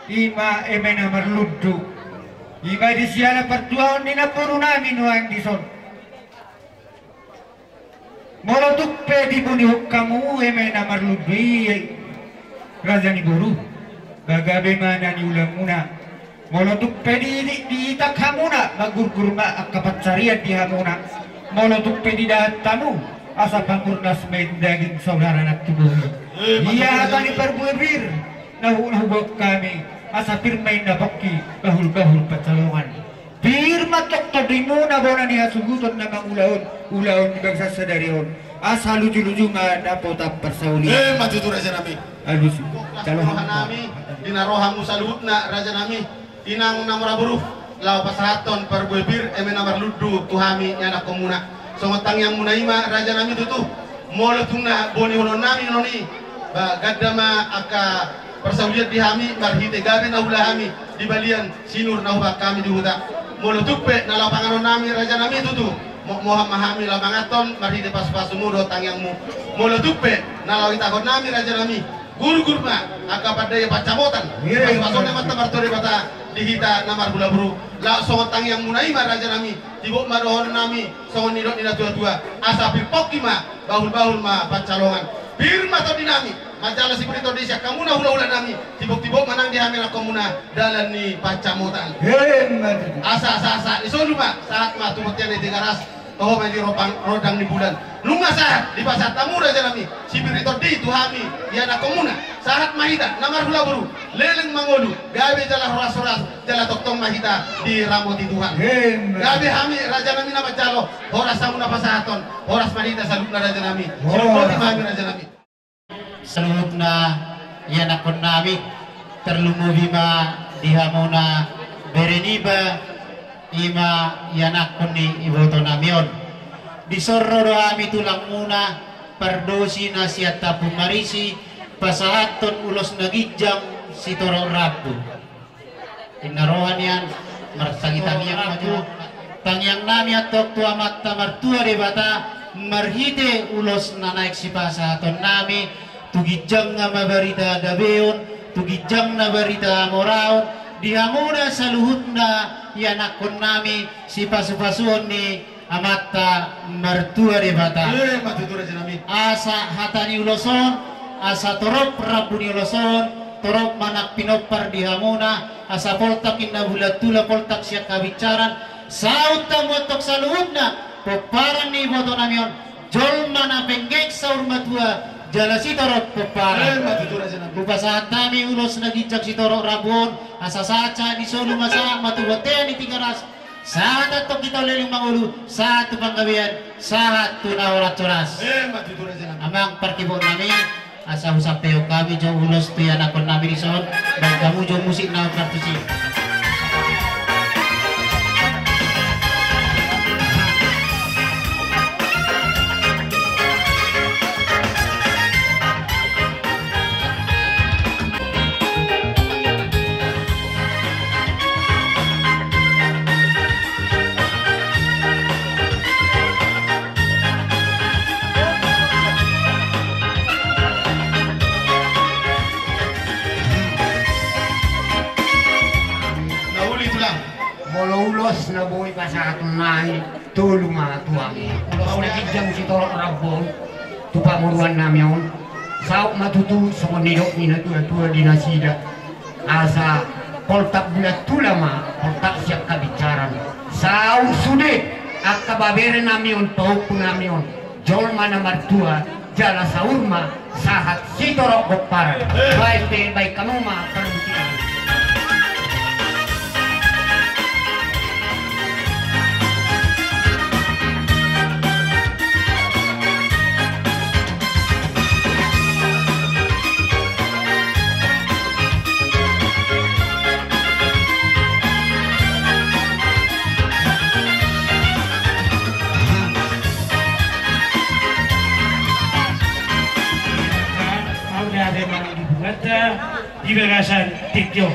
ima eme na marlundu, ima di siala partuaon ni namboru nami nuaeng dison. Molo tung pe dibunihon hamu eme na marlundu i, raja ni boru, ba gabe ma na niulamuna. Molo tung pe di, di, diitang hamuna, ba gurgur ma angka pansarian di hamuna. Molo tung pe didahat hamu, asa pangurnas ma i daging saudara na tubu i. Ia hata ni parbue pir na hu, na huboan hami, asa pir ma i na pongki, bahul-bahul pansalongan. Pir ma tongtong rimuna bona ni hasuhuton na mangulahon ulaon ni bangsa sadari on. Asa luju-luju ma dapotan parsaulian. Ima tutu raja nami. Alus. Jalo roha nami, di na ro hamu saluhutna raja nami. Inang na mora boru, laho pasahathon parbue pir eme na marlundu tu hami ianakhonmuna. Songon tangiangmuna ima raja nami tutu. Molo tung na boni holon nami non i, ba ganda ma angka parsaulian di hami marhite gabe na huula hami di balian sinur na hubahen hami di huta. Molo tung pe na laho panganon nami raja nami tutu, mo, mohan ma hami laho manganhon marhite pasu-pasumu dohot tangiangmu. Molo tung pe na laho itahon nami raja nami, gurgur ma angka pandai pansamotan. Pasu-pasuon ni Amanta Martua Debata di hita na marhula boru. Laos songon tangiangmuna ima raja nami, tibok ma dohonon nami songon nidok ni na tua-tua, asa pir pongki ma, bahul-bahul ma pansalongan. Pir ma tondi nami manjalo sipir ni tondi sian hamuna hula-hula nami. Tibok-tibok ma nang di hami ianakhonmuna dalan ni pansamotan. Asa sahat-sahat ni solu ma, sahat ma tu bontean ni Tigaras, toho ma i di ropang rondang ni bulan. Nunga sahat dipasahat hamu raja nami sipir ni tondi tu hami ianakhonmuna, sahat ma hita na marhula boru, leleng mangolu, gabe jala horas-horas, jala tongtong ma hita diramoti Tuhan. Gabe hami raja nami na manjalo, horas hamu na pasahathon, horas ma hita saluhutna raja nami. Silumopi ma hami raja nami. Saluhutna ianakhon nami, tarlumobi ma di hamuna bere niba, ima ianakhon ni iboto nami on. Dison ro do hami tulangmuna, pardosi na sian Tampumarisi, pasahathon ulos na ginjang sitorop rambu. Inna roha nian, martangi-tangiang ma jo. Tangiang nami antong tu Amanta Martua Debata, marhite ulos na naeng sipasahaton nami, tu ginjangna ma barita gabeon, tu ginjangna barita hamoraon, di hamuna saluhutna ianakhon nami, sipasu-pasuon ni Amanta Martua Debata. Ima tutu raja nami. Asa hata ni ulos on, asa torop rambu ni ulos on, torop ma nang pinompar di hamuna, asa poltak inna bulan tula, poltak sian habinsaran, saut hamu antong saluhutna pomparan ni iboto nami on, jolma na penggeng saur matua, jala sitorop pomparan. Ima tutu raja nami. Hupasahat hami ulos na ginjang sitorop rambu on, asa sahat-sahat ni solu ma, sahat ma tu bontean ni Tigaras, sahat antong hita leleng mangolu, sahat tu panggabean, sahat tu na horas-horas. Ima tutu raja nami. Amang parkibon nami, asa husampehon hami jo ulos tu ianakhon nami dison, baen hamu jo musik na partusi. Na uli tulang. Molo ulos na boi pasahaton nai, tolu ma tu hami. Ulos na ginjang sitorop rambu on tu pamoruan nami on. Saut ma tutu songon nidok ni na tua-tua di nasida, asa poltak bulan tula ma, poltak sian habinsaran. Saut sude angka babere nami on, pahompu nami on, jolma na martua, jala saur ma sahat sitorop pomparan. Baen pe, baen hamu ma parmusikan. Au da ate manang di buganta di bagasan tingki on.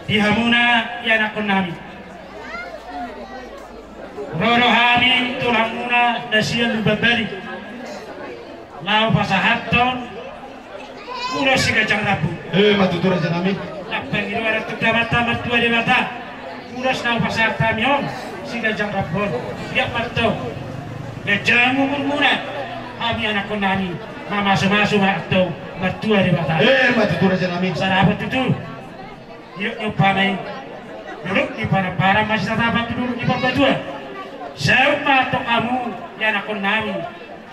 Di hamuna ianakhon nami. Ro do hami tulangmuna na sian Lumban Bali. Laho pasahathon Ulos si ganjang rambu. Eh, ma tutu raja nami. Nang pangidoan tu Amanta martua Debata. Ulos na hupasahat hami on si ganjang rambu on. Ia marto ganjang umurmuna. Hami anakkon nami mamasumasu ma antong martua Debata. Eh, ma tutu raja nami. Sarapan tutu. Ia umpama i. Dolok ni Panambaran masitatapan tu dolok ni Parbatuan. Saut ma antong hamu ia anakkon nami.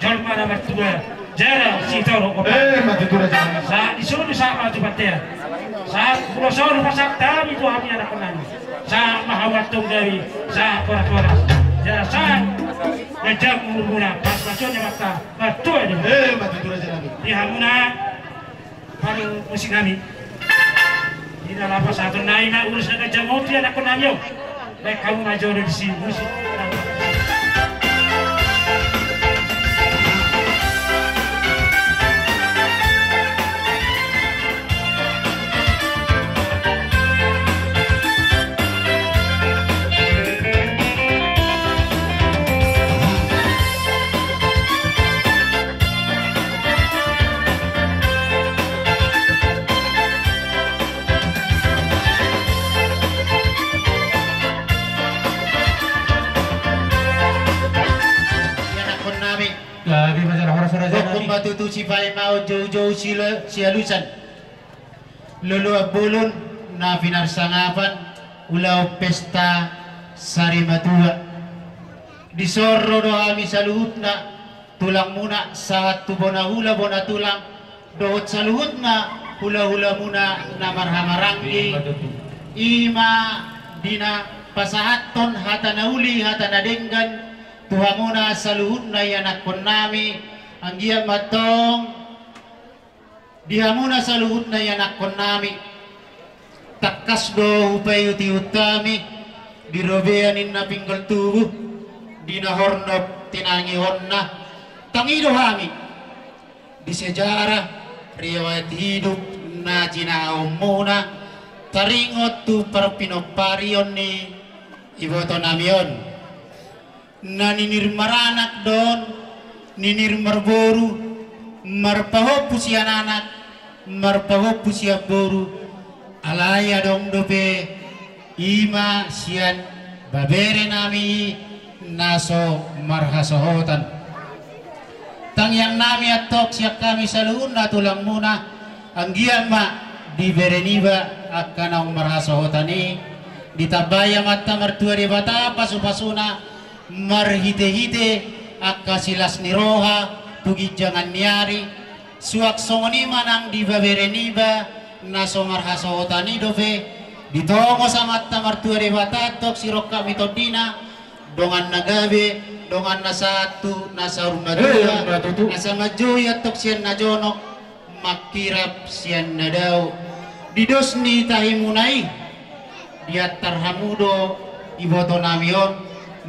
Jolma na martua jala sitoro opat. Eh, ma tutu raja nami. Sahat di solu sahat ma tu bontean. Sahat ulos on hupasahat hami tu hamu anakkon nami. Sahat ma hamu antong gabe sahat horas-horas. Jala sahat ganjang umurmuna. Pasu-pasu ni Amanta martua Debata. Eh, ma tutu raja nami. Di hamuna. Palu musik nami. Di na laho pasahaton nami ma ulos na ganjang on tu anakkon nami on. Baen hamu ma jolo disi musik. Ianakkon nami. Gabe ma jala horas-horas nami. Hukum ma tutu sipaima on jou-jou sila sialusan. Loloan bolon na pinarsangapan ulaon pesta sarimatua. Dison ro do hami saluhutna tulangmuna sahat tu bona hula bona tulang dohot saluhutna hula-hulamuna na marhamaranggi. I ma di na pasahathon hata na uli hata na denggan tu hamuna saluhutna ianakkon nami. Anggiat ma antong di hamuna saluhutna ianakkon nami. Tangkas do hupaihut-ihut hami di robean ninna pinggol tubu di na hornop tinangihonna. Tang i do hami di sejarah riwayat hidup na jinahahonmuna taringot tu parpinomparion ni iboto nami on. Na ninir maranak do on, ninir marboru, marpahompu sian anak, marpahompu sian boru, alai adong dope i ma sian babere nami na so marhasohotan. Tangiang nami antong sian hami saluhutna tulangmuna, anggiat ma di bere niba angka naung marhasohotan i ditambai Amanta Martua Debata pasu-pasuna, marhite-hite angka silas ni roha tu ginjangan ni ari. Suang songon i ma nang di babere niba na so marhasohotan i dope ditongos Amanta Martua Debata antong sirongkap ni tondina, dongan na gabe, dongan na sahat tu na saur matua. Eh, ma tutu. Asa manjou i antong sian na jonok, mangkirap sian na dao. Di dos ni tahimuna i diantar hamu do iboto nami on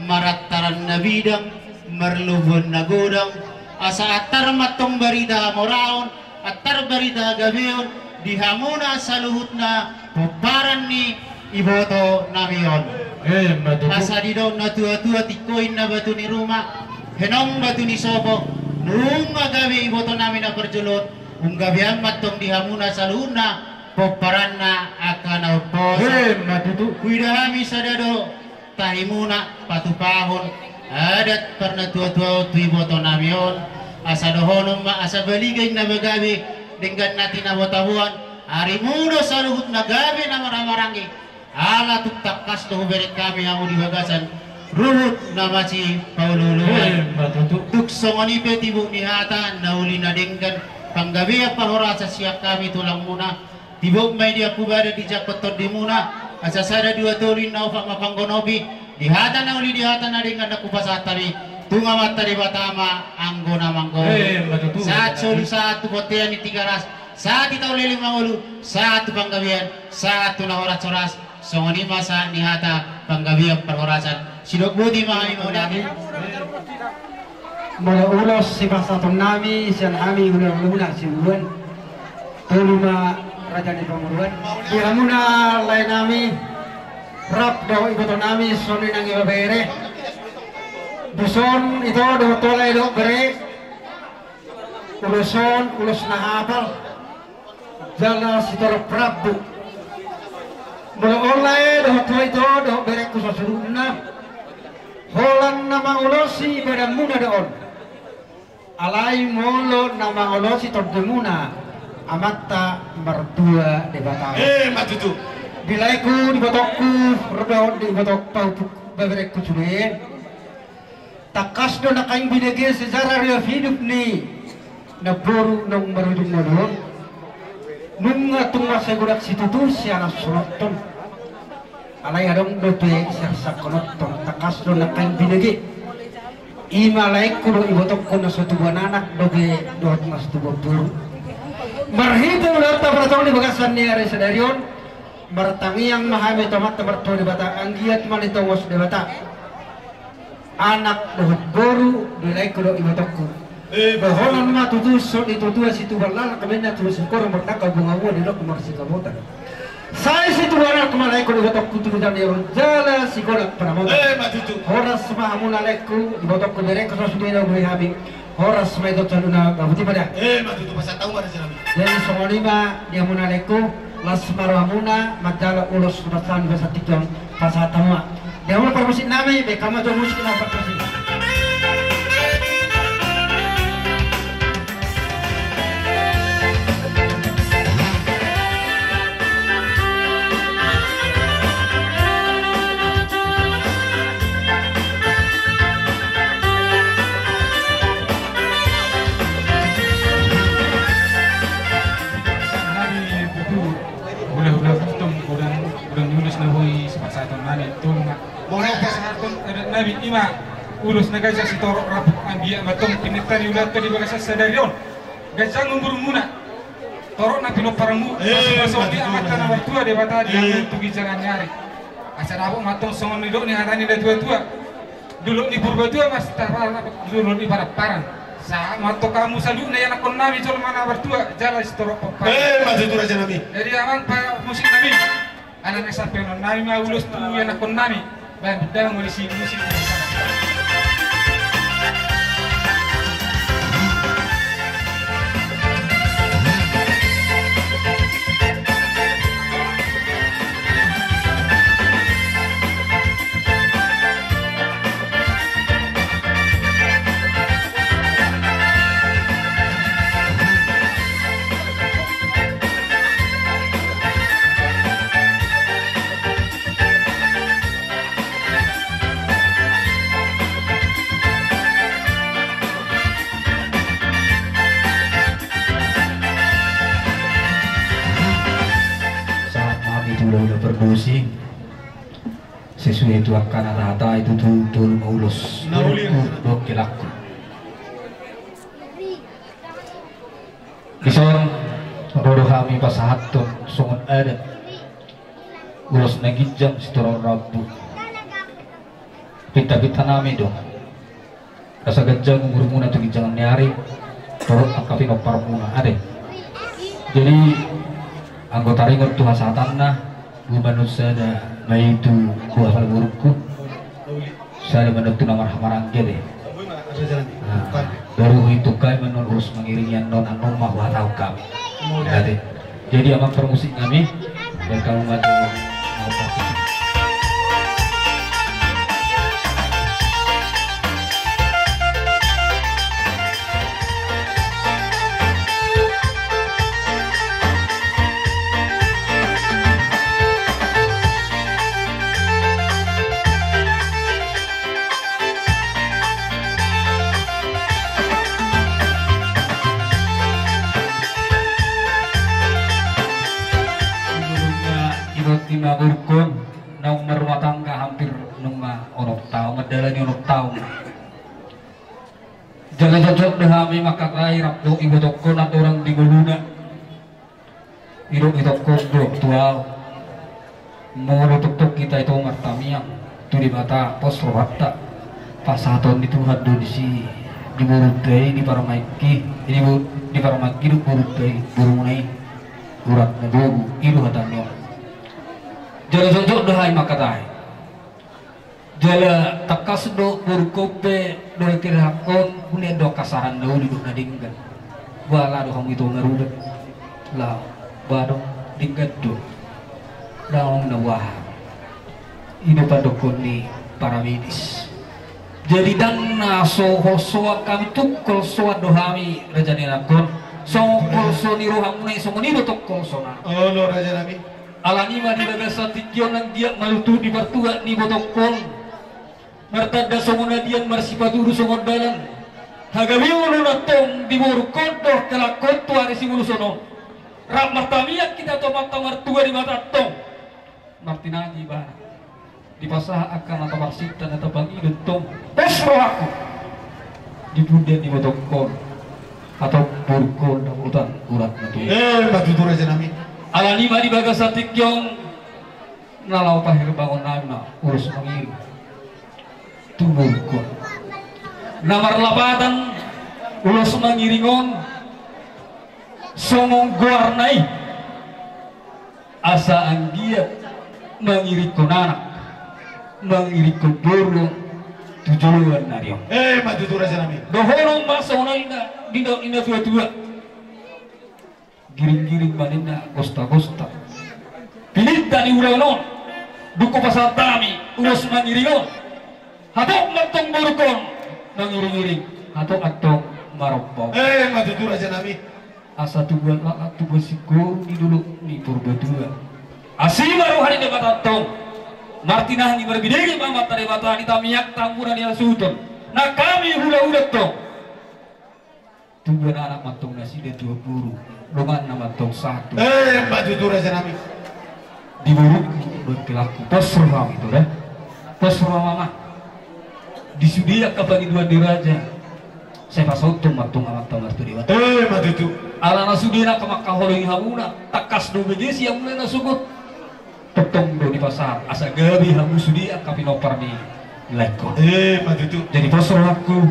marantaran na bidang, marlobuan na godang, asa antar ma antong barita hamoraon, antar barita hagabeon di hamuna saluhutna pomparan ni iboto nami on. Eh, ma tutu. Asa didok na tua-tua, tingko inna batu ni ruma, henong batu ni sopo. Nunga gabe iboto nami na parjolo on, nunga gabean ma antong di hamuna saluhutna pomparanna angka na umposo. Eh, ma tutu. Huida hami sada do tahimuna patupahon adat parnatua-tua on tu iboto nami on. Asa dohonon ma asa baliga inna ba gabe denggan na tinabo-taboan. Arimu do saluhutna gabe na marhahamaranggi. Ala tung tangkas do hubereng hami hamu di bagasan ruhut na masipaolo-oloan. Eh, ma tutu. Tung songon i pe tibuk ni hata na uli na denggan panggabean parhorasan sian hami tulangmuna. Tibuk ma i di angkup adat dijangkon tondimuna, asa sada dua tolu inna opat ma panggonopi, di hata na uli di hata na denggan na hupasahat hami, tung Amanta Debata ma anggo na manggohi. Eh, ma tutu. Sahat solu sahat tu bontean ni Tigaras, sahat di taon leleng mangolu, sahat tu panggabean, sahat tu na horas-horas. Songon i ma sahat ni hata panggabean parhorasan. Sidok boti ma hami mauliate. Molo ulos sipasahaton nami sian hami hula-hulamuna siuluan, tolu ma raja ni pamoruan. Di hamuna lae nami rap dohot iboto nami songon i nang ibebere. Dison ito dohot lae dohot bere, ulos on ulos na hapal. Jala sitorop rambu. Molo on lae dohot huaso dohot berengku saluhutna, holan na mangolosi badanmuna do on. Alai molo na mangolosi tondimuna, Amanta Martua Debata. Eh, ma tutu. Di laeku, di ibotongku, ro dohot di ibotong pahupuk, berengku sude. Tangkas do nangkaning binege sejarah riwayat hidup ni namboru naung marujung ngolu on. Nunga tung mansai godang situtu sianan sononton. Alai adong dope siarsangkononton, tangkas do nangkaning binege. I ma laengku dohot ibotongku na so tubuan anak dope dohot na so tubuan boru. Marhite ulaonta padatongani di bagasan ni ari sadari on, martangiang ma hami tu Amanta Martua Debata, anggiat ma ditongos Debata anak dohot boru di laengku dohot ibotongku. Eh, betul. Holan ma tutu songon i tutu situan laklak, bahen na tutu singkoru mardangka, bunga-bunga di dolok marsigabotan. Sai situan anak ma laengku dohot ibotongku tu ginjang ni ari on jala sigolap pansamotan. Eh, ma tutu. Horas ma hamuna laengku, ibotongku, berengku, songon sude na boi hami. Horas ma i tu saluhutna, gabe pudi ma da. Eh, ma tutu, pasahat hamu ma da, raja nami. Jadi songon i ma di hamuna laengku, las ma rohamuna manjalo ulos na pasahat ni basa tingki on, pasahat hamu ma. Di hamuna parmusik nami, bahen hamu ma jo musik na parmusik. Hami tutu hulahula Gultom, godang, godang ni ulos na boi sipasahaton nami, tong ma. Molo pasahaton adat nami, i ma ulos na ganjang sitorop rambu, anggiat ma tong pinangido ni ulaonta di bagasan sadari on. Ganjang umurmuna, torop na pinomparanmu, eh, pasupasu ni Amanta na martua Debata di hamu tu ginjang ni ari. Asa dapot ma tong songon nidok ni hata ni natuatua. Dolok ni Purbatua ma sitarpar, dolok ni Paramparan. Sahat ma tong hamu saluhutna ianakhon nami jolma na martua jala sitorop pomparan. Eh, ma tutu, raja nami. Jadi amang parmusik nami, ala naeng sampeon nami ma ulos tu ianakhon nami. Bahen damang molo disi musik. Sahat ma hami tu hulahula parmusik. Sesuai tu angka na tahatai, tutu tolu ma ulos. Na uli. Dohot helangku. Dison ro do hami pasahathon songon adat ulos na ginjang sitorop rambu. Pintapinta nami do. Asa ganjang umurmuna tu ginjang ni ari, torop angka pinomparmuna, ate. Jadi, anggo taringot tu hasahatanna, boi ma annon sada ma i tu boha pala borungku, sada ma annon tu na marhahamaranggi, ate. Nah, baru huitungkai ma annon ulos mangiringi annon, annon ma huhatahon hami. Ate. Jadi amang parmusik nami, dan kamu maju. Ibotima borungkon naung marrumah tangga hampir nunga onom taon, mandalani onom taon. Jala jotjot do hami mangkatai rap dohot ibotongkon andorang di ngoluna. Didok itongkon do tu ahu, molo tongtong hita ito martangiang tu Debata, pos rohanta, pasahaton ni Tuhan do disi di borunta i, di parumaenki, di bo-, di parumaenki dohot borunta i, borumuna i, urat na bogu, i do hatana on. Jala jotjot do hami mangkatai. Jala tangkas do borungkon pe dohot helangkon, ulian do angka sahat na uli dohot na denggan. Ba laho do hamu ito marubat. Laho. Adong denggan do. Daong na buaha. I do pandokkon ni para medis. Jadi ndang na so holsoan hami, tung holsoan do hami raja ni anakkon. Songon holso ni rohamuna i, songon i do tong holsona. Olo raja nami. Alani ma di bagasan tingki on nang giat ma tutu di partuat ni ibotongkon. Martanda songon adian, marsipatudu songon dalan. Hagabeon on antong di borungkon dohot helakhon tu ari sibolusonong. Rap martamiang hita tu Amanta Martua Debata antong. Martinangi ibana. Dipasahat angka na taparsinta na tapangido antong. Pos rohangku. Di pundian ni ibotongkon. Hatop borungkon dapotan urat na tutu. Eh, ma tutu raja nami. Alani ma di bagasan tingki on. Na laho paherbangonnami ma ulos mangiring tu borungkon. Na marlapatan ulos mangiring on songon goarna i, asa anggiat mangiringkon anak, mangiringkon boru tu joloan ni ari on. Eh, ma tutu raja nami. Dohonon ma songon i na, di na, di na tua-tua. Giring-giring ma ninna gosta-gosta. Pilinta ni ulaon on. Dung hupasahat hami ulos mangiring on. Hatop ma antong borungkon mangiring-iring. Hatop antong marompa. Eh, ma tutu raja nami. Asa tubuan laklak, tubuan singkoru di dolok ni Purbatua. Asi ma roha ni Debata antong. Martinangi marbinege ma Amanta Debata di tamiang, tambura ni hasuhuton. Nang hami hula-hula antong. Tubuan anak ma antong nasida, tubuan boru donganna ma antong sahat tu. Eh, ma tutu raja nami. Di borungku dohot helangku, pos rohami tu da. Pos roha ma. Di sude angka pangidoan ni raja, sai pasahathon ma antong Amanta Martua Debata. Eh, ma tutu. Alana sude na angka mangkaholongi hamuna, tangkas do bege sian hamuna na sogot. Tongtong do dipasahat asa gabe hamu sude angka pinompar ni laengkon. Eh, ma tutu. Jadi pos rohangku,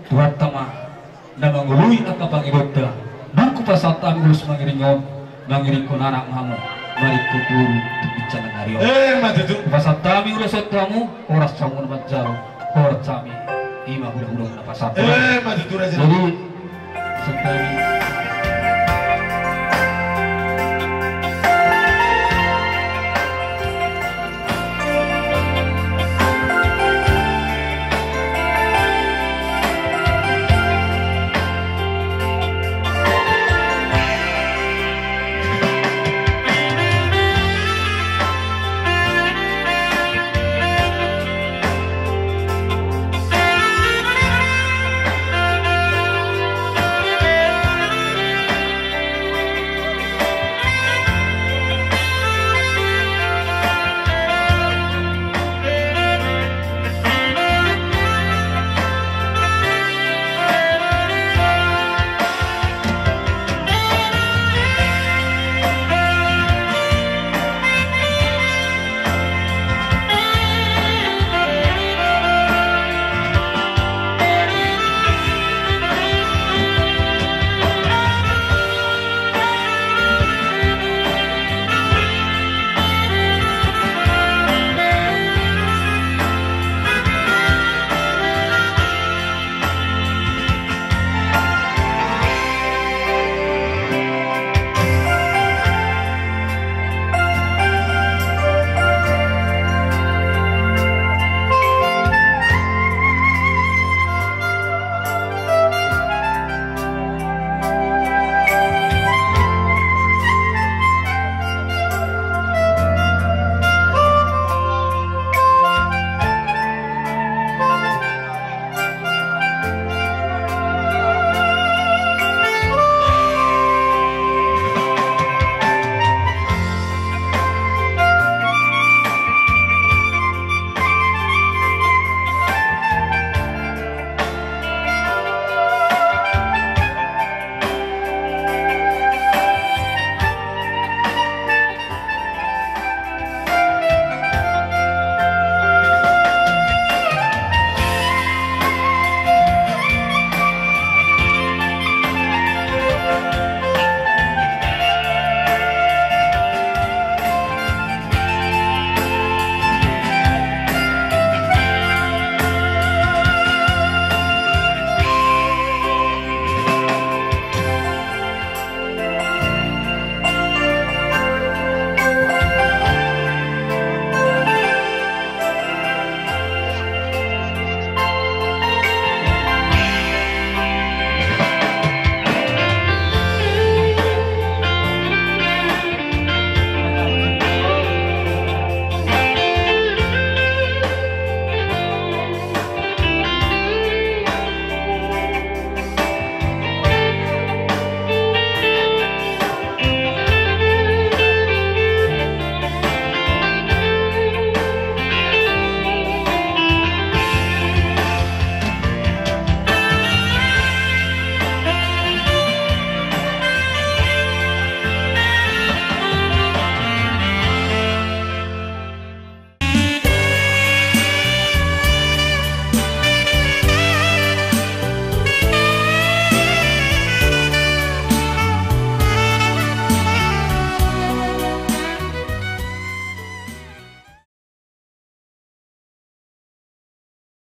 Tuhanta ma na mangoloi angka pangidoanta. Dung hupasahat hami ulos mangiring on, mangiringkon anak ma hamu, mangiringkon boru tu ginjang ni ari on. Eh, ma tutu. Hupasahat hami ulos on tu hamu, horas hamu na manjalo, horas hami, i ma hula-hula na pasahat. Eh, ma tutu raja. Jadi, santabi.